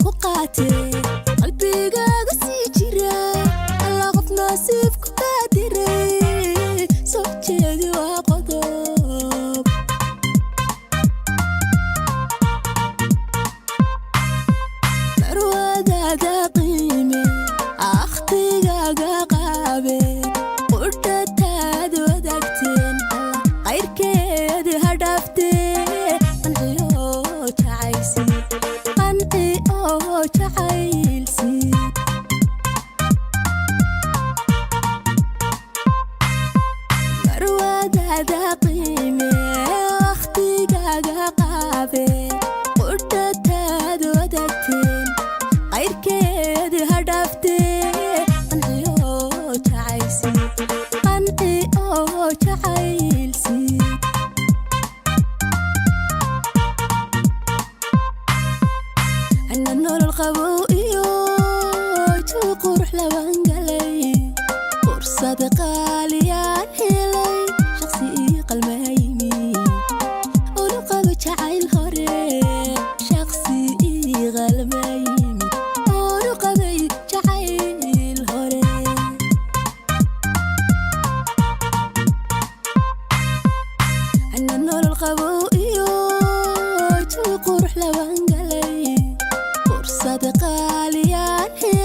Ku qaatee qalbigaaga sii jira. Alla, qof nasiibku kaa diray soo jeedi, waa qodob. Marwadaada qiime, akhtigaaga qaabe, qudhataad wadaagteen, qayrkeed ha dhaaftee. Qanciyo jacaylsi, qanci oo jacaylsi. Marwadaada qiime, wakhtigaaga qaabe, qudhataad wadaagteen, qayrkeed ha dhaaftee. Qanciyo jacaylsi, qanci oo jacaylsi. Ana nolol qabow iyo jawi qurux laban galay, fursad qaaliyaan helay, shaqsi ii qalmaymi unu qabo jacayl hore, shaqsi ii qalmaymi unu qabay jacayl hore. Ana nolol qabow iyo jawi qurux laban galay, fursad qaaliyaan helay.